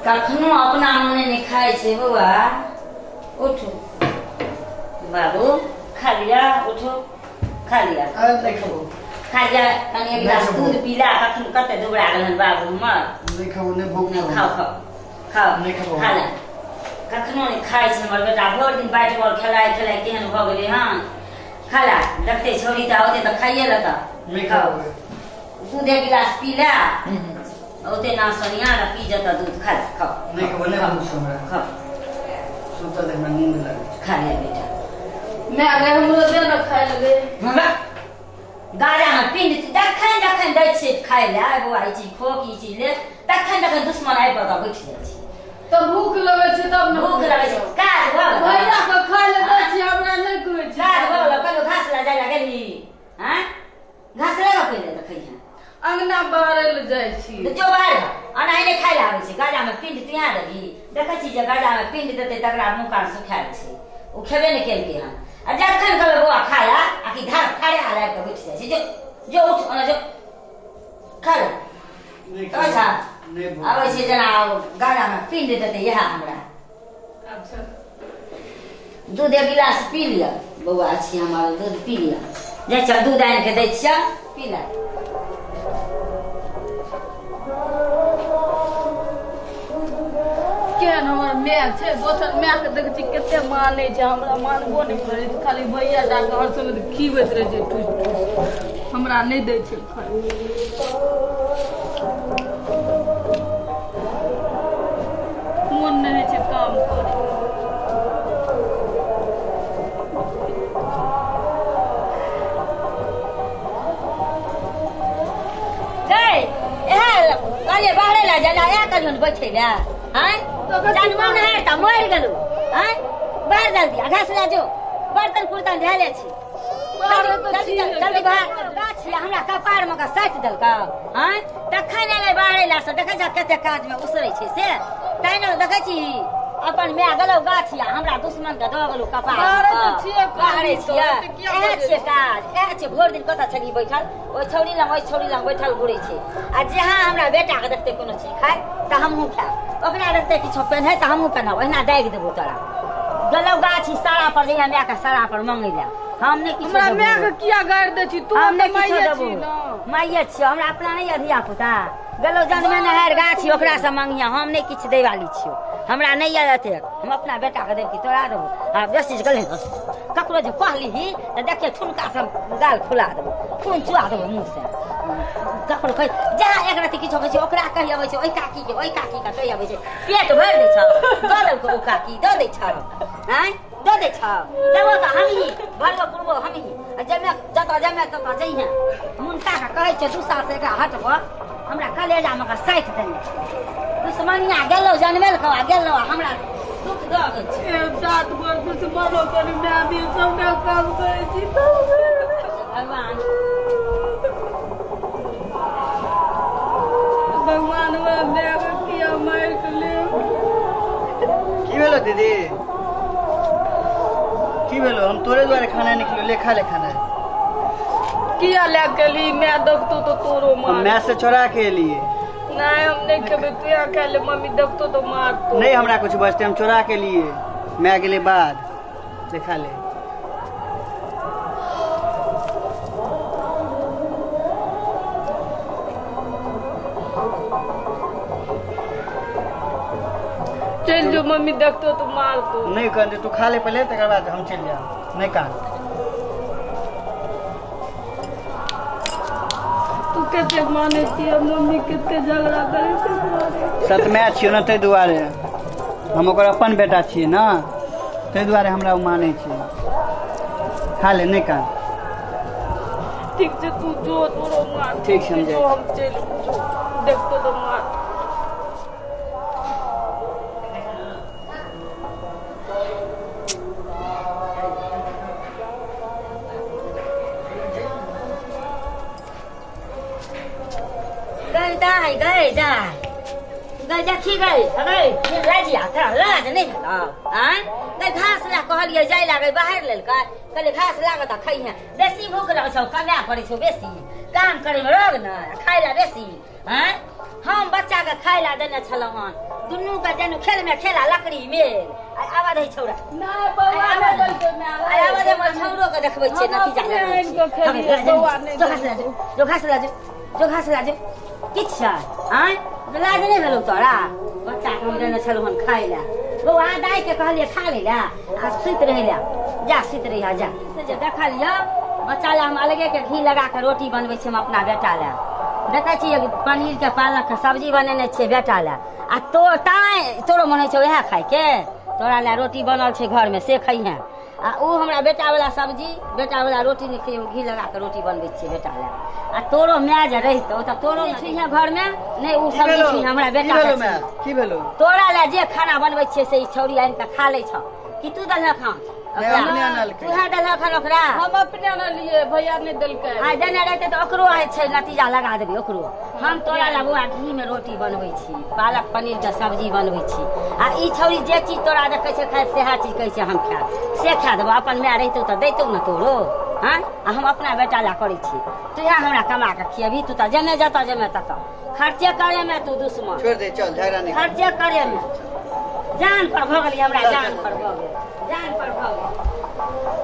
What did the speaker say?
कखनो अपना मने नहि खाइ छै। बौआ उठू बाबू, खा लिया, उठू, खा लिया। नहि खेबो। खा लिया कनि एक गिलास दूध पी ला। कखन कते दुबरा गेल बाबू हमर। नहि खेबो, नहि भूख। खाओ खाओ खाओ। नहि खेबो। खा ले। कखनो नहि खाइ छै हमर बेटा। भरि दिन बैट बॉल खेलाइ खेलाइ केहन भऽ गेलै हन। खा ला, देखते छौड़ी तऽ औते तऽ खाइए लेता। नहि खेबो। दूध एक गिलास पी ला, औते ना सोनिया तऽ पी जेतऽ दूध। खा ले, खाओ। नहि खेबो, नहि भूख छै हमरा। खाओ। सुतल हमरा नींद लागै छै। खा ले बेटा। माय गे, हमरो दे ने खाय लगे। हमरा गाजामे पिंड जखन जखन दै छियै खाय लए, बौआ ई चीज खो, ई चीज ले, तखन तखन दुश्मन आबि कऽ बैठ जाइ छै। तऽ भूख लगै छै तब ने। भूख लगै छै, काज भऽ गेल। भैया के खाय लए दै छियै, हमरा नहि कहै छै। काज भऽ गेल। कहियो घास लए जाय लए गेलही? आँय, घास लए कऽ पहिले तऽ खैहे। अंगना बाहरै लए जाइ छी। जो बाहर, एनाही नहि खाय लए आबै छै। गाजामे पिंड तुया देबही? देखै छी जे गाजामे पिंड देतै तकरा मुँह कान सुखायल छै। ओ खेबे नहि केलकै हन। आ जखन कहबै बौआ खा ला, आ कि धार ठाढ़े आल आबि कऽ बैठ जाइ छै। जो जो, उठ ओना जो, खा ले। नहि। अच्छा। नहि भूख। आबै छै जेना गाजामे पिंड देतै इएह हमरा। अच्छा। दूध एक गिलास पी लिअ बौआ छी हमर, दूध पी लिअ। जाइ छियै, दूध आनि कऽ दै छियै, पी ले। केहन हमर माय छै। दोसर मायके देखै छी कते मानै छै, हमरा मानबो नहि करै छै। खाली भैया जाके हर समय खीबैत रहै छै ठूसि ठूसि, हमरा नहि दै छै खाय। मोन नहि होइ छै काम करे। गै, इएह कहलियै बाहरे लए जाय लए, इएह कहलियौ ने बैठे लए। आँय, जानवर नहि तऽ मरि गेलौ। आँय, बाहर जल्दी आ घास लए जो, बर्तन कुर्तन धैले छी। जल्दी जल्दी बाहर। गाछ हमरा कपार मे कऽ साटि देलकौ। आँय, तखन एलै बाहरे लए से देखै छ कते काजमे उसरै छै से। तैं ने देखै छी अपन माय गेलौ गाछ आ हमरा दुश्मन के दऽ गेलौ कपार। बाहरे तऽ छियै। बाहरे छियै। किया इएह बजै छियै काज, इएह छियै। भरि दिन कतऽ छली बैठल? ओहि छौड़ी लग, ओहि छौड़ी लग बैठल घुरै छै। आ जहाँ हमरा बेटाके देखतै कोनो चीज खाय तऽ हमहूँ खायब, ओकरा देखतै किछो पेन्है तऽ हमहूँ पेन्हब। ओहिना दागि देबौ तोरा। गेलौ गाछी सारा पर, जहिया मायके सारा पर मंगै लए, हम नहि किछो हमरा देबौ। माय के किया गारि दै छी तू? हम नहि तऽ किछो माइए देबौ। छी ने। माइए छियौ, हमरा अपना नहि यऽ धिया पुता? गेलौ जनमे नहारि गाछी, ओकरासँ मंगिया। हम नहि किछु दै वाली छियौ। हमरा नहि यऽ एतेक। हम अपना बेटाके देब कि तोरा देबौ? आ बेसी जे गेलै, ककरो जे कहलिही तऽ देखियै ठुनका से गाल फुला देबौ, खून चुआ देबौ मुँहसँ। ककरो कहि जहाँ एक रति किछो कहै छै, ओकरा कहि अबै छै, ओहि काकीके, ओहि काकीके कहि अबै छै। पेट भरि दै छौ, दऽ देलकौ ओ काकी, दऽ दै छौ। आँय, दऽ दै छौ, देबो तऽ हमही भरबो पुरबो हमही। आ जमे जतऽ जमे ततऽ जइहे। मुनका के कहै छै 2 साल से एकरा हटबऽ, हमरा कलेजामे के साटि देने छै दुश्मनिया। गेलौ जनमेलकौ आ गेलौ आ हमरा दुख दऽ गेल छै। 7 वर्ष दुश्मनो करी माय भी सबटा काम करै छी तब। भगवान, भगवान, हमरा माय के किया मारि के लेब? की भेलो दीदी? की भेलो? हम तोरे दुआरे खाना नहि खेलियो। ले, खा ले खाना। किया लए गेली? माय देखतो तो तोरो हम मार। माय से चोरा के एलिए। नहीं, हम नहीं खेबै, तू यहाँ खा ले, मम्मी देखतो तो मारतो। नहीं, हमरा कुछ बचते, हम चोरा के लिए। माय गेले बाद। ले, खा ले। चल जो, मम्मी देखतो तो मारतो। नहीं कहते, तू खा ले पहले, तकर बाद हम चलि जाब। नहीं कान। तू कते मानै छी, मम्मी कते झगड़ा करे छै दुआरे। सतमाय छियौ ने, ताहि दुआरे। हम ओकर अपन बेटा छियै ने, ताहि दुआरे हमरा ओ मानै छै। खा ले, नहि कान। ठीक छै, तू जो, तोरो मार। ठीक छै, हम जो। जाइ। हम चलि जो, देखतो तो मार। गई दाइ, गई दाइ, गई देखी, गई गई लाजिया, तोरा लाज नहि भेलौ? आँय गई, घास लए कहलियै जाय लागै, बाहर लेलकै। कहलियै घास लागत आ खैहे। बेसी भूख लगै छौ, कमाए पड़ै छौ बेसी, काम करैमे रोग ने, खाय लए बेसी। आँय, हम बच्चाके खाय लए देने छलहुँ हन। दुनू के जनु खेल में खेला लकड़ी मेल। आ आवा दे छौरा। नहि बौआ नहि देलकै माय। आ आवा दे, छौरो के देखबै छियै नतीजा। हम अपने आनि कऽ खेलियै, बौआ नहि। जो घास ला जो, जो घास ला जो, जो घास ला जो। किछु छै आँय? लाज नहि भेलौ तोरा? बच्चा के हम देने छलहुँ हन खाय लए। बौआ, दाइ के कहलियै खा लै लए आ सुति रहै लए। जा, सुति रहिया जा। से जे देखलियै, बच्चा लए हम अलगे के घी लगा कऽ रोटी बनबै छियै। हम अपना बेटा लए देखै छियै पनीर के पालक के सब्जी बनेने छियै बेटा लए। आ तो ताँय तोरो मन होइ छौ उएह खायके? तोरा लए रोटी बनल छै घरमे, से खइहें। आ ओ हमरा बेटावला सब्जी, बेटावला रोटी नहि खइहो। घी लगा कऽ रोटी बनबै छियै बेटा लए। आ तोरो माय जे रहितौ तऽ तोरो छुइहे घरमे नहि ओ की सब्जी। भेलौ? छुइहे हमरा की बेटा भेलौ के। माय? की भेलौ? तोरा लए जे खाना बनबै छियै से ई छौरी आनि कऽ खा लै छौ कि तू देलहक हन? नहि, अपने आनलकै। तूहे देलहक हन ओकरा? हम अपने आनलियै, भैया नहि देलकै। आइ देने रहतै तऽ ओकरो आइ छै नतीजा लगा देबै ओकरो हम। तोरा लए बौआ घी मे रोटी बनबै छी, पालक पनीर के सब्जी बनबै छी, आ ई छौरी जे चीज तोरा देखै छै खाइत सएह चीज कहै छै हम खायब, से खा देबौ। अपन माय रहितौ तऽ दैतौ ने तोरो? हँ, आ हम अपना बेटा लए करै छी, तूहे हमरा कमा कऽ खियबही? तू तऽ जेमे जतऽ जेमे ततऽ खर्चे करेमे तू दुश्मन। छोड़ि दे, चल, झगड़ा नहि कर। खर्चे करेमे जान पर भऽ गेली हमरा, जान पर भऽ गेल, जान पर भऽ गेल।